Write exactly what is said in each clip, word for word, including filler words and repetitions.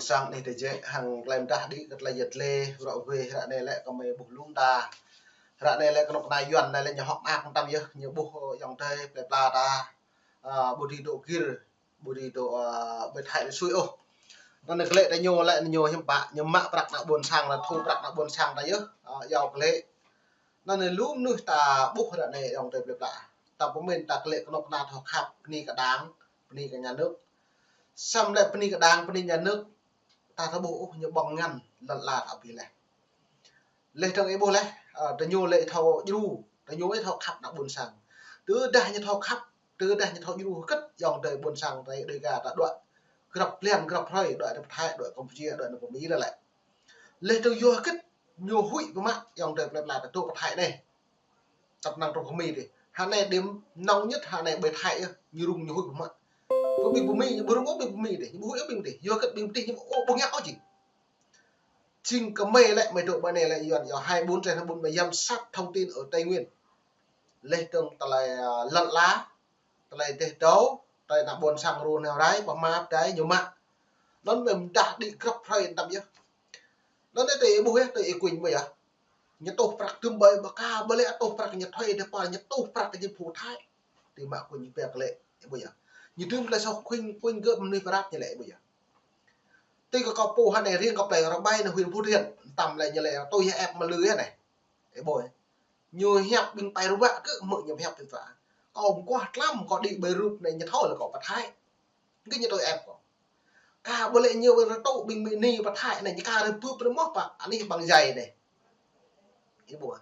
Sang anai tơjĕ hăng tơlơi mơdah đĭ kơ tơlơi yet lĕ, rŏ wĕ ră anai lĕ kơ mơi ƀuh lŏm ta. Ră anai lĕ kơnuk kơna Yuan anai lĕ ñu hŏk mơak mơtam yơh, ñu ƀuh ayŏng adơi plơi pla ta. Ơ, ƀu dưi dŏ gir, ƀu dưi dŏ, ơ, ƀơi Thái lĕ sui ôh. Anŭn anai kơ lĕ ta ñu lĕ ñu hiư̆m pă, ñu mă prăk ană ƀôn sang, ñu thu prăk ană ƀôn sang ta yơh, ơ, yua kơ lĕ. Anŭn anai lu mơnuih ta ƀuh ră anai ayŏng adơi plơi pla. Ta pơmĭn ta kơ lĕ kơnuk kơna thâo khăp, bơni kơ Đảng, bơni kơ nhà nước. Samơ̆ lĕ bơni kơ Đảng, bơni nhà nước, ta thâo ƀuh ôh ñu ƀơ̆ng ngăn lŏn ala ta ƀu lĕ. Lĕ tơ̆ng ih ƀuh lĕ, ơ, ta ñu lĕ thâo djru, ta ñu lĕ thâo khăp ană ƀôn sang. Tơdah ñu thâo khăp, tơdah ñu thâo djru hơget ayŏng adơi ƀôn sang ta Đêga ta đuaĭ grăp blan grăp hrơi, đuaĭ ta pơ Thái, đuaĭ Campuchia, đuaĭ ta pơ Mi lĕ lĕ. Lĕ tơ̆ng yua hơget ñu huĭ pơmă ayŏng adơi plơi pla ta dŏ pơ Thái anai. Tăp năng trŏ pơ Mi dih. Hă anai điểm nóng nhất hă anai ƀơi Thái yơh, ñu rŭng ñu huĭ pơmă. Pơ Mi, pơ Mi, ñu ƀu rŭng ôh ƀing pơ Mi dih, ñu ƀu huĭ ôh ƀing dih. Yua hơget ƀing dih ñu ƀu, ƀu ngă ôh jing. Jing kơ mơi lĕ, mơi dŏ ƀơi anai lĕ Yuan, yua hai bốn trên hai bốn mơi giám sát thông tin ở Tây Nguyên. Lĕ tơ̆ng tơlơi, ơ, lŏn ala, tơlơi dêh dâo, tơlơi ană ƀôn sang rô nao rai, pơma pơdai ñu mă. Anŭn mơi mơdah đĭ grăp hrơi mơtam yơh. Anŭn anai tơlơi ih ƀuh yơh, tơlơi ih kuñ mơi yơh. Ñu tuh prăk tơm ƀơi ƀa ka ƀơi lĕ tuh prăk ñu thuê dêh pă, ñu tuh prăk kơ ñu phu Thái. Tơlơi mă kuñ ñu pĕk lĕ, ih ƀuh yơh. Ñu tơm tơlơi soh kuñ, kuñ gơ̆ mơnuih pơrăt ñu lĕ, ih ƀuh yơh. Tui kơ kâo pô hă anai riêng kơ plơi Rơbai anai huyện Phú Thiện, mơtam lĕ ñu lĕ tui yơh ĕp mơlư yơh anai. Ih ƀuh yơh. Ñu hiăp ƀing pai rơbă kơ mơ̆ ñu hiăp ƀing ta. Kâo mơguah tlam kâo đĭ ƀơi rup anai ñu thâo lĕ kâo pơ Thái. Kơ ñu tui ĕp kâo. Ka ƀơi lĕ ñu rơtŭ ƀing Mi ni pơ Thái anai ñu ka rơbưp rơmoh pă, anih băng dày anai. Ih ƀuh.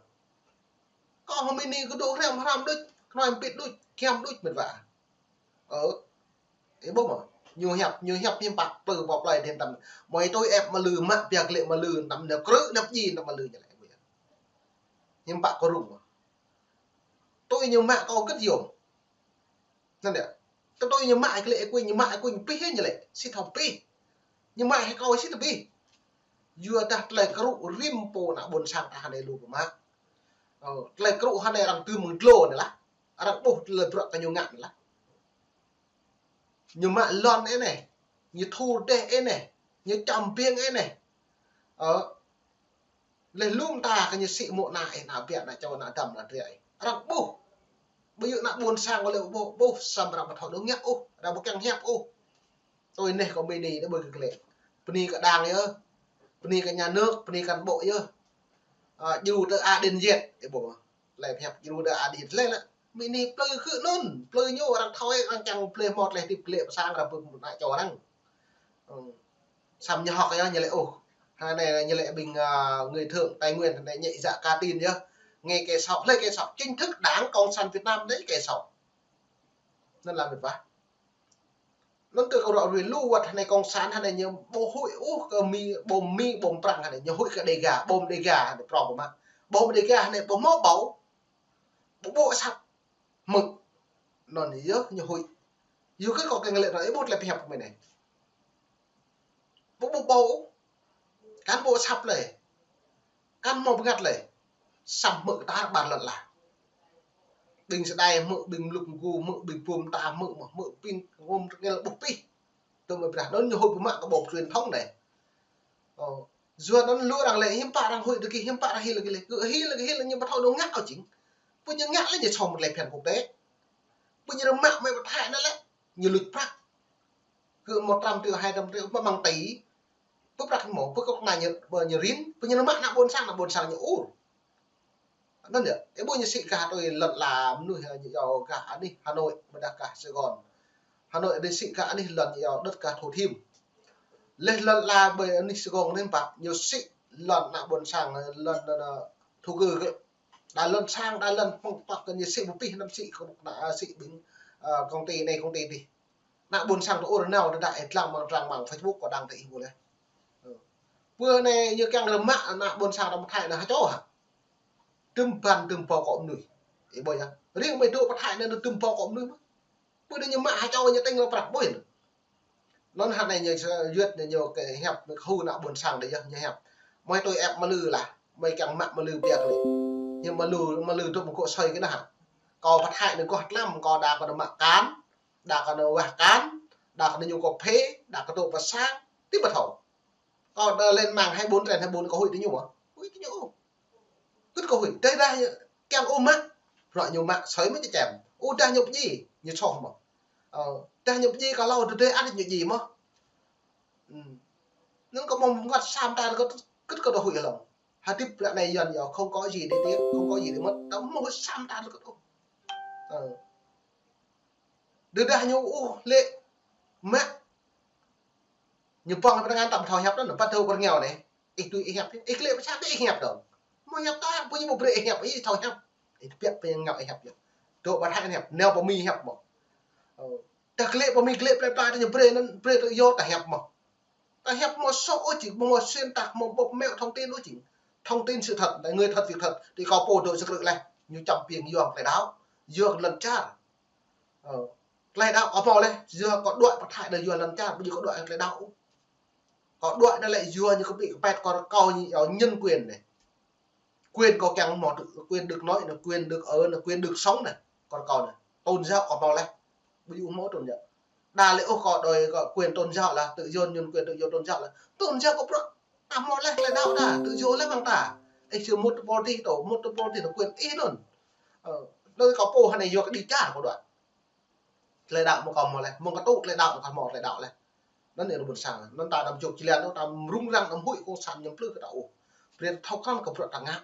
Kâo hơmĭn anai kơ dŏ hrăm hrăm đôč, knoi mpit đôč, kiăm đôč mĕt wa. Ơ. Ih ƀuh mơ̆? Ñu hiăp, ñu hiăp hiư̆m pă plư pơ plơi dih mơtam. Mơi tui ĕp mơlư mă pĕk lĕ mơlư mơtam nao krư̆ nao ji nao mơlư ñu lĕ. Hiư̆m pă kơ rŭng mơ̆. Tui ñu mă kâo hơget yôm. Anŭn yơh. Tơdơi ñu mă ih kơ lĕ ih kuñ, ñu mă ih kuñ pih ñu lĕ. Sĭt thâo pih. Ñu mă ih kâo sĭt thâo pih. Yua dah tơlơi krŭ rĭm pô ană ƀôn sang ta hă anai lu pơmă. Ơ, tơlơi krŭ hă anai arăng tơm mơ̆ng dlô anai lah. Arăng ƀuh tơlơi bruă kơ ñu ngă anai lah. Ñu mă lŏn ih anai. Ñu thu dêh ih anai. Ñu čăm ƀiêng ih anai. Ơ, Lĕ lŏm ta kơ ñu sĭ mŏ ană ih, ană ƀiă, ană čô, ană dăm, ană triă ih. Arăng ƀuh. Ƀu djơ̆ ană ƀôn sang kơ lĕ ƀuh, ƀuh, samơ̆ arăng ƀu thâo dŏ ngă ôh, arăng ƀu kiăng hiăp ôh. Tui anai kâo Mi ni, đa ƀơi kơ lĕ. Bơni kơ Đảng yơh. Bơni kơ nhà nước, bơni cán bộ yơh. Ơ, djru tơ A Điên Diệt, ih ƀuh. Lĕ hiăp djru tơ A Điên Diệt lĕ. Mi ni plư kơ anŭn, plư ñu arăng thâo, arăng kiăng plư mŏt lĕ tĭp lĕ pơ sang arăng ƀu ană čô arăng. Ơ. Samơ̆ ñu hŏk yơh, ñu lĕ ôh. Hă anai ñu lĕ ƀing, ơ, người thượng Tây Nguyên, hă anai ñu djă ka tin yơh. Nghe kẻ sau, lĕ kẻ sau. Chính thức Đảng Cộng sản Việt Nam đấy kẻ sau. Anŭn lah mĕt wa. Anŭn tơ kâo ră ruai lu wơ̆t hă anai Cộng sản hă anai ñu ƀu huĭ ôh kơ Mi, ƀôm Mi, ƀôm Prăng hă anai. Ñu huĭ kơ Đêga, ƀôm Đêga hă anai prŏng mơ̆. Ƀôm Đêga hă anai ƀu hmâo ƀâo. Ƀu ƀuh asăp. Hmư̆. Anŭn yơh ñu huĭ. Yua kơ kâo kiăng lĕ anŭn, ih ƀuh tơlơi pơhiăp kơ mơi anai. Ƀu ƀuh ƀâo. Kăn ƀuh asăp lĕ. Kăn hmâo bơngăt lĕ. Samơ̆ hmư̆ kơ tar ƀar lŏn lah. Ƀing Sơđai hmư̆, ƀing Mluk Mgu hmư̆, ƀing Bum ta hmư̆, hmư̆ ƀing ngŏm tơngel ƀuh pih. Tơm mơi brah anŭn ñu huĭ pơmă kơ bộ truyền thông anai. Ơ, yua anŭn lu arăng lĕ hiư̆m pă arăng huĭ tơ gih, hiư̆m pă arăng hil tơ gih lĕ. Kơ hil tơ gih lĕ ñu ƀu thâo dŏ ngă ôh jing. Pơ ñu ngă lĕ ñu sŏng mơ̆ tơlơi phiăn quốc tế. Pơ ñu rơmă mơi pơ Thái anai lĕ ñu luč prăk. Kơ một trăm triệu, hai trăm triệu, mơ̆ng tỉ. Pơ prăk mơ̆, pơ kŏk anai ñu, pơ ñu rin, pơ ñu rơmă ană ƀôn sang, ană ƀôn sang ñu ur. Anŭn yơh, ih ƀuh ñu sĭ gah tui lŏn la mơnuih ñu yua gah anih Hà Nội, mơ̆ dah gah Sài Gòn. Hà Nội anai sĭ gah anih lŏn ñu yua đất gah Thủ Thiêm. Lĕ lŏn la ƀơi anih Sài Gòn anai pă, ñu sĭ lŏn ană ƀôn sang, lŏn, lŏn, lŏn thổ cư kơ. Đa lŏn sang, đa lŏn pŏng pŏk kơ ñu sĭ ƀu pih năm sĭ kơ ană, sĭ ƀing, ơ, công ty anai, công ty dih. Ană ƀôn sang tơ ur nao tơdah ih dlăng mơ̆ng trang mạng Facebook kâo đăng tơ ih ƀuh lĕ. Ơ. Pơ anai ñu kiăng rơmă ană ƀôn sang ta pơ Thái anai hă čô hă. Tơm ban tơm pô kơ mơnuih. Ih ƀuh yơh. Riêng mơi dŏ pơ Thái anai tơm pô kơ mơnuih mơ̆. Pơ anai ñu mă hă čô ñu tơ̆ng lŏ prăk ƀuh yơh. Anŭn hă anai ñu sa-, yuăt ñu, ñu kơ hiăp, mơi kơ hŭ ană ƀôn sang dih yơh, ñu hiăp. Mơi tui ĕp mơlư lah, mơi kiăng mă mơlư biă kơ lĕ. Ñu mơlư, mơlư dŏ mơ̆ gŏ sơi kơ anai hă. Kâo pơ Thái anai gŏ tlam, kâo đa kơ anai mă kan, đa kơ anai wah kan, đa kơ anai ñu kơ phê, đa kơ dŏ pơ sang, tĭp ƀu thâo. Kâo đa lên mạng hai bốn trên hai bốn kâo huĭ tơ ñu mơ̆? Huĭ tơ ñu ôh. Kưt kâo huĭ. Tơdah ñu kiăng ôh mă. Ră ñu mă sơi mơ̆ čơčem. Ôh dah ñu pơdjai, ñu soh mơ̆. Ơ, dah ñu pơdjai kơ hlâo tơdơi ăt ñu djai mơ̆. Ừm. Anŭn kâo mơ̆ng ngăt sam ta kơ kưt kâo đa huĭ hlŏng. Hơdip ră anai Yuan yơh, không có gì để tiếc, không có gì để mất. Ta mơ̆ng sam ta kơ ôh. Ơ. Tơdah ñu ôh lĕ mă. Ñu pơ̆ng pơnangan ta ƀu thâo hiăp anŭn, pă tơ pơrơngiao anai. Ih tui ih hiăp, ih klĕ pơčah tơ ih hiăp dơ̆ng. Mơ̆ hiăp ta, ƀu ñu ƀu brơi ih hiăp, ih thâo hiăp. Ih tơbiă pơngiao ih hiăp yơh. Tơ ƀă hai hiăp, nao pơ Mi hiăp mơ̆. Ơ, ta klĕ pơ Mi klĕ plơi pla tơ ñu brơi anŭn, brơi tơ yơh ta hiăp mơ̆. Ta hiăp mơ̆ soh ôh jing, mơ̆ xuyên tạc, mơ̆ bóp méo thông tin ôh jing. Thông tin sự thật, là người thật việc thật, tơ kâo pô dŏ sơkrư̆ laih, ñu čăm ƀing yua tơlơi đaŏ, yua lŏn čar. Ơ, tơlơi đaŏ kâo hmâo laih, yua kâo đuaĭ pơthai đa yua lŏn čar, ƀu djơ̆ kâo đuaĭ tơlơi đaŏ ôh. Kâo đuaĭ anai lĕ yua ñu kơ ƀĭ kơ pĕt kơ rơkâo ñu yua nhân quyền anai. Quyền kâo kiăng hmâo, quyền được nói anai, quyền được ở anai, quyền được sống anai, kơ rơkâo anai. Tôn giáo kâo hmâo laih. Ƀu djơ̆ hmâo tôn giáo. Đa lĕ ôh kâo đòi kơ quyền tôn giáo là tự do, nhân quyền, tự do tôn giáo là tôn giáo kâo bruă. Ta hmâo laih tơlơi đaŏ ta, tự do laih mơ̆ng ta. Ih či mŭt tơpul tih tơ, mŭt tơpul tih tơ quyền ih anŭn. Ơ, đơi kâo pô hơnai yua kơ đĭ čar kâo đuaĭ. Tơlơi đaŏ mơ̆ kâo hmâo laih, mơ̆ng kơ tŭ tơlơi đaŏ mơ̆ kâo hmâo tơlơi đaŏ laih. Anŭn anai rơbun sang, anŭn ta đăm čŏk jơlan, anŭn ta rŭng răng, đăm huĭ cộng sản ñu plư kơ ta ôh. Brơi thâo krăn kơ bruă ta ngă.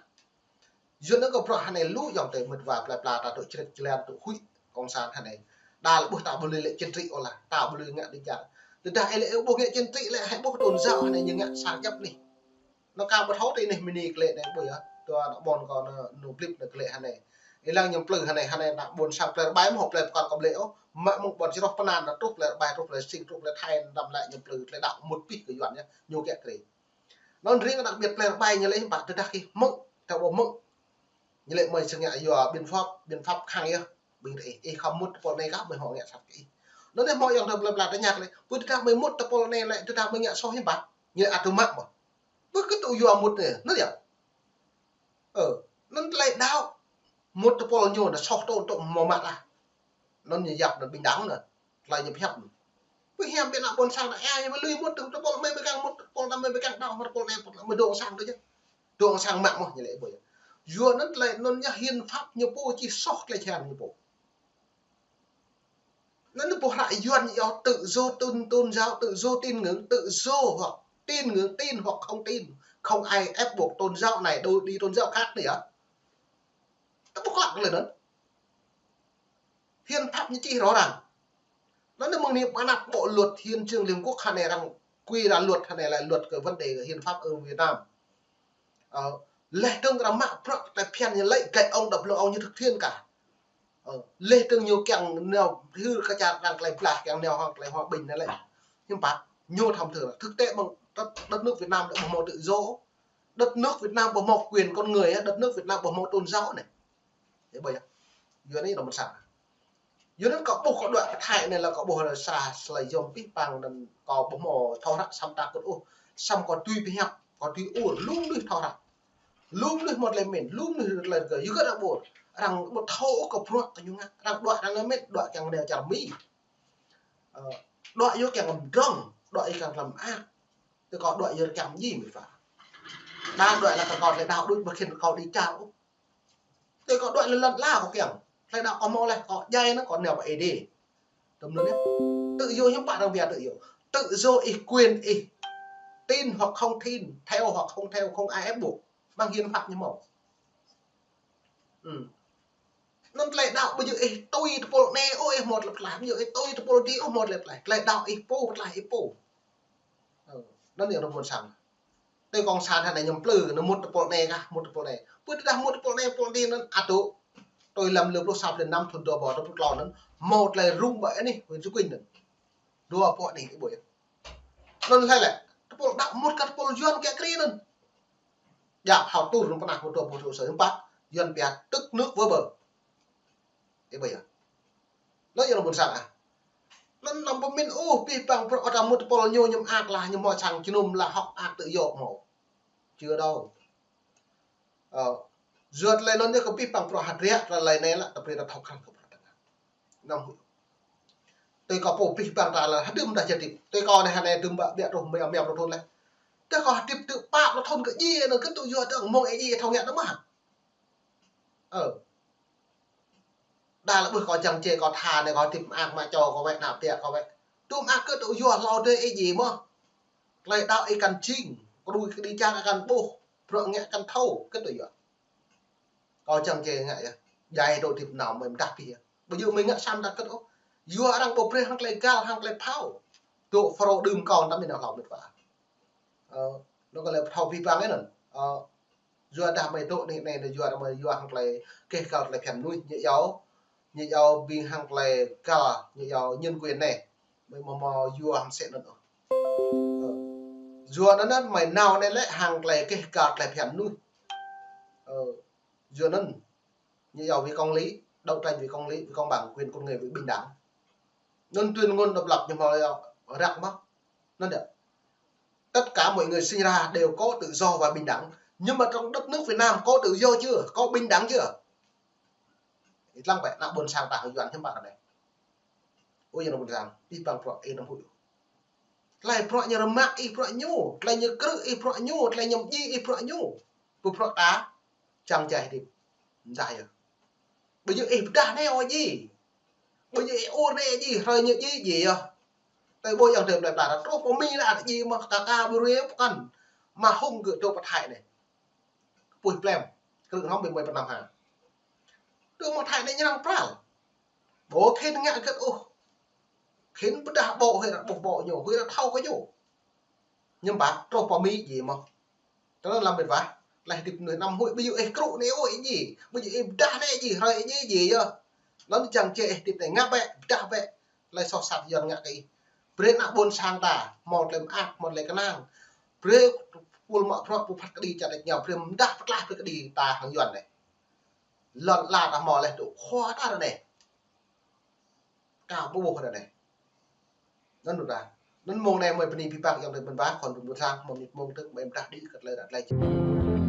Yua anŭn kơ bruă hơnai lu ayŏng adơi mơ̆t wa plơi pla ta tŭ črĕt jơlan tŭ huĭ cộng sản hơnai. Đa lĕ ƀuh ta ƀu lui lĕ chính trị ôh lah, ta ƀu lui ngă đĭ čar. Tơdah ih lĕ ƀuh ngă chính trị lĕ, hĕ ƀuh tôn giáo hơnai ñu ngă sang djăp anih. Anŭn kâo ƀu thâo tơ anih Mi anai klĕ anai ƀuh yơh. Tơ anŭn ƀôn kâo anŭn, anŭn blip anŭn klĕ hơnai. Ih lăng ñu plư hơnai, hơnai anŭn ƀôn sang plơi Rơbai mơ̆, plơi pơkŏn kâo blĕ ôh. Mă mơ̆ng ƀôn Čơrŏh Pơnan anŭn truh plơi Rơbai, truh plơi Sing, truh plơi Thai, anŭn đăm lĕ ñu plư tơlơi đaŏ mŭt pih kơ Yuan yơh, ñu kiăng krê. Anŭn riêng đặc biệt plơi Rơbai ñu lĕ hiư̆m pă tơdah kih mơ̆ng, ta ƀuh mơ̆ng. Ñu lĕ mơi sơngă yua biện pháp, biện pháp khăng yơh. Ƀing ih, ih khŏm mŭt tơpul anai kah, mơi hŏ ngă sat kơ ih. Anŭn anai hmâo ayŏng adơi plơi pla tơña lĕ, ƀu tơdah mơi mŭt tơpul anai lĕ, tơdah mơi ngă soh hiư̆m pă? Ñu lĕ ăt tŭ mă mơ̆. Ƀu kơ tŭ yua mŭt anai, anŭn yơh. Ơ, anŭn tơlơi đaŏ mŭt tơpul ñu anŭn soh tŭ tŭ hmâo mă lah. Anŭn ñu yap anŭn bình đẳng anŭn. Tơlơi ñu pơhiăp anŭn. Pơhiăp ƀiă ană ƀôn sang anŭn, ơ, ñu ƀu lui mŭt tơpul, mơi ƀu kiăng mŭt tơpul anŭn, mơi ƀu kiăng đaŏ mă tơpul anai, tơpul anŭn, mơi dŏ sang tơ yơh. Dŏ sang mă mơ̆ ñu lĕ ƀuh yơh. Yua anŭn tơlơi anŭn yơh hiến pháp ñu pô či soh tơlơi čang ñu pô. Anŭn ƀuh hră Yuan yơh tự do tôn, tôn giáo, tự do tín ngưỡng, tự do hoặc tín ngưỡng, tin hoặc không tin. Không ai ép buộc tôn giáo này đô-, đi tôn giáo khác nữa. Ta ƀuh klă tơlơi anŭn. Hiến pháp ñu čih rõ ràng. Anŭn anai mơ̆ng anai ƀơi anăp bộ luật hiến chương Liên Hợp Quốc hơnai arăng quy ra luật hơnai là luật kơ vấn đề hiến pháp ở Việt Nam. Ơ, leh dơ̆ng arăng mă bruă tơlơi phiăn ñu lĕ gĕt ŏng đăp lơ ŏng ñu thực hiện cả. Ơ, leh dơ̆ng ñu kiăng nao hưr kơ čar arăng tơlơi blah kiăng nao hăng tơlơi hòa bình anai lĕ. Hiư̆m pă, ñu thăm thử là thực tế bằng đất, đất nước Việt Nam đã ƀu hmâo tự do. Đất nước Việt Nam ƀu hmâo quyền con người, đất nước Việt Nam ƀu hmâo tôn giáo anai. Yơh ƀuh yơh. Yua anai anŭn mơ̆n sang. Yua anŭn kâo ƀuh kâo đuaĭ pơ Thai anai lĕ kâo ƀuh sa tơlơi yôm pih păng anŭn kâo ƀu hmâo thâo hră săm ta kŭt ôh. Săm kâo tui pơhiăp, kâo tui ur, lu mơnuih thâo hră. Lu mơnuih mơ̆t lĕ mĭn, lu mơnuih rơt lĕ rơgơi. Yua kơ arăng ƀuh, arăng ƀu thâo ôh kơ bruă kơ ñu ngă. Arăng đuaĭ arăng lĕ mĭn, đuaĭ kiăng nao čar Mi. Ơ, đuaĭ yua kiăng amdrŏng, đuaĭ yua kiăng lăm ak. Tơ kâo đuaĭ yua kiăng mơñi mĭt wa. Đa đuaĭ lĕ kơ kâo tơlơi đaŏ đôč ƀu khĭn kâo đĭ čar ôh. Tơ kâo đuaĭ lĕ lŏn ala kâo kiăng. Tơlơi đaŏ kâo hmâo laih, kâo djai anŭn kâo nao pơ Ơi Adai. Tơm anŭn yơh. Tự do hiư̆m pă arăng pia tự do. Tự do ih quyền ih tin hoặc không tin, theo hoặc không theo, không ai ép buộc. Bằng hiến pháp ñu hmâo. Ư. Anŭn tơlơi đaŏ ƀu djơ̆ ih tui tơpul anai ôh ih hmâo tơlơi pơklaih, ƀu djơ̆ ih tui tơpul adih ôh hmâo tơlơi pơklaih. Tơlơi đaŏ ih pô, pơklaih ih pô. Ơ, anŭn yơh rơbun sang. Tơ cộng sản hơnai ñu plư, ñu mŭt tơpul anai kah, mŭt tơpul anai. Ƀu tơdah mŭt tơpul anai, tơpul adih anŭn ăt tui lăm lơ pluh sa blan năm thŭn dua rơbâo dua pluh klâo anŭn, hmâo tơlơi rŭng ƀơi anih, huyện Cư Kuin anŭn. Dua pô anih ƀuh yơh. Anŭn hlơi lĕ, tơpul đaŏ mŭt kơ tơpul Yuan kiăng krê anŭn. Djăp hao tur anŭn pơnah mŭt tơpul tơpul sơ hiư̆m pă, Yuan pia tức nước vỡ bờ. Ih ƀuh yơh. Anŭn yơh rơbun sang ah. Anŭn anăm pơmĭn ôh, pih păng bruă ôh ta mŭt tơpul ñu ñu mơak lah, ñu hmâo sang jơnum lah hŏk ak tự do hmâo. Chưa đâu. Ơ, yua tơlơi anŭn yơh kơ pih păng bruă hơdră tơlơi anai lah, ta brơi ta thâo krăn kơ bruă ta ngă. Anăm huĭ. Tui kâo pô pih păng ta lah, hơdôm ta jadi. Tui kâo anai hơnai hơdôm ƀă ƀiă truh mơ̆ng mơ̆ng thŭn laih. Tơ kâo hơdip tơ pă pluh thŭn kơ djai anŭn kơ tŭ yua tơ mơ̆ng ih djai thâo ngă tơ mơ̆. Ơ. Đa lĕ ƀuh kâo čang čê kâo tha anai kâo hơdip mơak mă čô kâo wơ̆t, ană ƀă kâo wơ̆t. Tŭ mơak kơ tŭ yua hlâo dêh ih djai mơ̆. Tơlơi đaŏ ih kăn jing, kơđui kơđi čang kăn ƀuh, bruă ngă kăn thâo, kơ tŭ yua. Kâo čang čê ngă yơh. Djai dŏ hơdip nao mơi mơdah pih yơh. Ƀu djơ̆ mơi ngă sat mơdah kơ̆t ôh. Yua arăng ƀu brơi hăng tơlơi găl, hăng tơlơi phao. Dŏ Phrô đưm kâo tăm ih nao hlâo mĕt wa. Ơ, anŭn kơ lĕ thâo pih păng anŭn. Ơ, yua dah mơi dŏ anai anai, yua dah mơi yua hăng tơlơi keh găl tơlơi phiăn mơnuih, ñu iâu, ñu iâu ƀing hăng tơlơi găl, ñu iâu nhân quyền anai. Mơi mơ̆ mơ̆ yua hăng sĕ anŭn ôh. Ơ, yua anŭn anŭn mơi nao anai lĕ hăng tơlơi keh găl tơlơi phiăn mơnuih. Ơ, yua anŭn ñu iâu vì công lý, đấu tranh vì công lý, vì công bằng, quyền con người, vì bình đẳng. Anŭn tuyên ngôn độc lập ñu hmâo răk mơ̆. Anŭn yơh. Tất cả mọi người sinh ra đều có tự do và bình đẳng. Nhưng mà trong đất nước Việt Nam có tự do chưa? Có bình đẳng chưa? Ih lăng bĕ, ană ƀôn sang ta hăng Yuan hiư̆m pă ră anai. Ơ, yơh ană ƀôn sang, ih păng bruă ih anăm huĭ. Tơlơi bruă ñu rơmă ih bruă ñu, tơlơi ñu krư̆ ih bruă ñu, tơlơi ñu djai ih bruă ñu. Pơ bruă ta, čang čê hơdip. Mơ̆ yơh. Ƀu djơ̆ ih pơdah anai ôh djai. Ƀu djơ̆ ih ur anai djai, hrơi ñu djai, djai yơh. Tơlơi ƀu yang tơlơi plơi pla, truh pơ Mi anŭn djai mơ̆, ka ka ƀu rui pơkŏn. Mă hŭng gơ̆ truh pơ Thái anai. Puih plem, krư̆ hrŏm ƀing mơi pơ anăm ha. Truh mơ̆ng Thái anai ñu arăng pral. Ƀu khĭn ngă hơget ôh. Khĭn pơdah ƀô̆, huĭ arăng ƀuh ƀô̆ ñu, huĭ arăng thâo kơ ñu. Hiư̆m pă, truh pơ Mi djai mơ̆. Tơl anŭn lăm mĕt wa, tơlơi hơdip mơnuih anăm huĭ, ƀu djơ̆ ih krư̆ anai ôh ih djai. Ƀu djơ̆ ih pơdah anai djai, hrơi ih djai, djai yơh. Anŭn čang čê ih hơdip anai ngă bĕ, pơdah bĕ. Tơlơi soh sat Yuan ngă kơ ih. Brơi ană ƀôn sang ta, hmâo tơlơi mơak, hmâo tơlơi kơnang. Brơi pul mă bruă pơphat kơđi čar đač ñu, brơi mơdah pơtlaih brơi kơđi ta hăng Yuan anai. Lŏn ala ta hmâo laih tŭ khua ta ră anai. Ka ƀu ƀuh ră anai. Anŭn ta. Anŭn mơ̆ng anai mơi bơni pih păng yang tơlơi mơ̆n wa, khŏn ƀun ƀun sang, mơ̆ng mơnit mơ̆ng tơ̆k, mơi mơdah đĭ kơ tơlơi ră tơlơi.